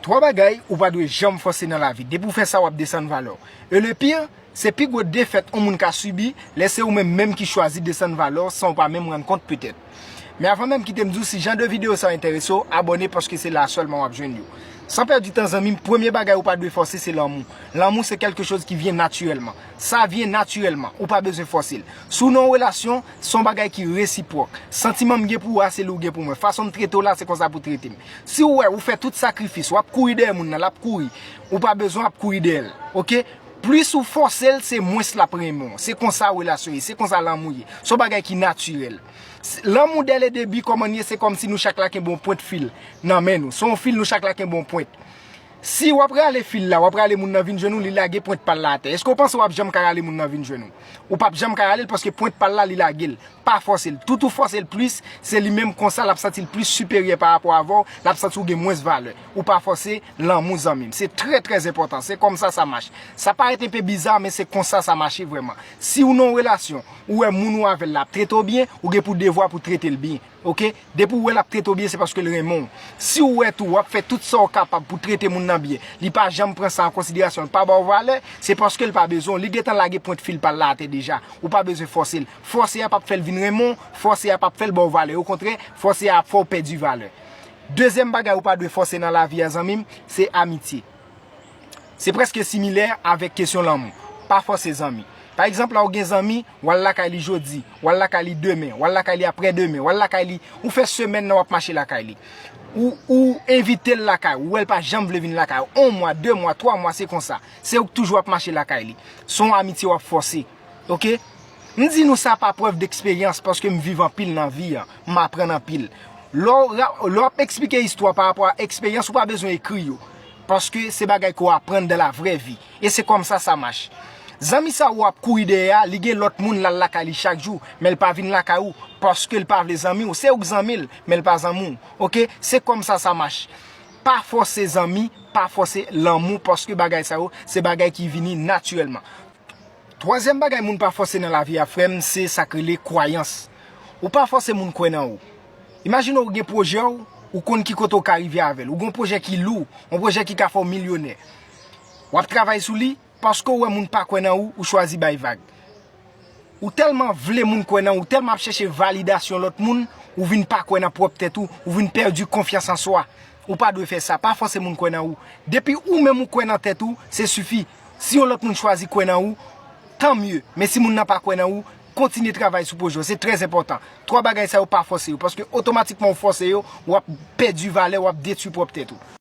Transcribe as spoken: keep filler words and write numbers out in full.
Twa bagay ou pa dwe janm fòse nan lavi. Depi w fè sa, w ap desann valè w. E le pire, se pi gwo defèt yon moun ka sibi lè se ou menm menm ki chwazi desann valè w san w pa menm rann kont petèt. Men avan menm kite m di w si jan de videyo sa enterese w, abòne paske se la sèlman w ap jwenn yo. San pèdi tan zanmi m, premye bagay ou pa dwe fòse se lanmou. Lanmou se kèlke choz ki vyen natirèlman. Sa vyen natirèlman, ou pa bezwen fòse l. Si w nan yon relasyon, se yon bagay ki resipwòk. Santiman m gen pou ou a, se li w gen pou mwen. Fason m trete w la, se konsa pou w trete m. Si w wè ou fè tout sakrifis, w ap kouri dèyè moun nan, l ap kouri. Ou pa bezwen ap kouri dèyè l. Oke? Plis ou fòse l, se mwens l ap renmen w. Se konsa relasyon ye, se konsa lanmou ye. Se yon bagay ki natirèl. Lanmou dè le debi, kòman l ye, se kòmsi nou chak la kenbe yon pwent fil nan men nou. Se yon fil, nou chak la kenbe yon pwent. Si w ap rale fil la, w ap rale moun nan vin jwenn ou, li lage pwent pa l la atè. Èske w panse w ap janm ka rale moun nan vin jwenn ou? Ou p ap janm ka rale l paske pwent pa l la, li lage l. Pa fòse l. Tout ou fòse l plis, se li menm konsa l ap santi l plis siperyè pa rapò avè w, l ap santi w gen mwens valè. Ou pa fòse lanmou zanmi m. Se trè, trè enpòtan. Se kòmsa sa mache. Sa parèt enpe biza, men se konsa sa mache vrèman. Si w nan yon relasyon, ou wè moun ou avè l la ap trete w byen, ou gen pou devwa pou trete l byen. Oke? Depi w wè l ap trete w byen, se paske l renmen w. Si w wè tou, w ap fè tout sa w kapab pou trete moun nan byen, li pa janm pran sa an konsiderasyon, l pa ba w valè, se paske l pa bezwen w. Li gentan lage pwent fil pa l la atè deja. Ou pa bezwen fòse l. Fòse a p ap fè l vin renmen w, fòse a p ap fè l ba w valè. Okontrè, fòse a ap fè w pèdi valè. Dezyèm bagay ou pa dwe fòse nan lavi a, zanmi m, se amitye. Se prèske similè avèk kesyon lanmou. Pa fòse zanmi. Pa egzanp, la w gen zanmi, w al lakay li jodi, w al lakay li demen, w al lakay li aprèdemen, w al lakay li, ou fè semèn nan w ap mache lakay li. Ou, ou envite l lakay ou, ou wè l pa janm vle vin lakay ou. On mwa, de mwa, twa mwa, se konsa. Se ou k toujou ap mache lakay li. Se yon amitye w ap fòse. Oke? M di nou sa pa prèv deksperyans, paske m viv anpil nan vi a, m aprann anpil. Lè w ra-, lè w ap eksplike istwa pa rapò a eksperyans, ou pa bezwen ekri yo, paske se bagay ke w aprann dans la vraie vie. E se kòmsa sa mache. Zanmi sa ou ap kouri dèyè a, li gen lòt moun l al lakay li chak jou, men l pa vin lakay ou, paske l pa vle zanmi w. Se ou k zanmi l, men l pa zanmi w. Oke? Se kòmsa sa mache. Pa fòse zanmi, pa fòse lanmou, paske bagay sa yo, se bagay ki vini natirèlman. Twazyèm bagay moun pa fòse nan lavi a, frè m, se sa k rele kwayans. Ou pa fòse moun kwè nan ou. Imajine w gen pwojè w, ou konn ki kote w ka rive avè l. Ou gen yon pwojè ki lou, yon pwojè ki ka fè w milyonè. W ap travay sou li, paske w wè moun pa kwè nan ou, ou chwazi bay vag. Ou tèlman vle moun kwè nan ou, ou tèlman ap chèche validasyon lòt moun, ou vin pa kwè nan pwòp tèt ou, ou vin pèdi konfyans an swa. Ou pa dwe fè sa, pa fòse moun kwè nan ou. Depi ou menm ou kwè nan tèt ou, se sifi. Si yon lòt moun chwazi kwè nan ou, tan mye. Men si moun nan pa kwè nan ou, kontinye travay sou pwojè w. Se trè enpòtan. Twa bagay sa yo pa fòse yo, paske otomatikman ou fòse yo, w ap pèdi valè, w ap detwi pwòp tèt ou.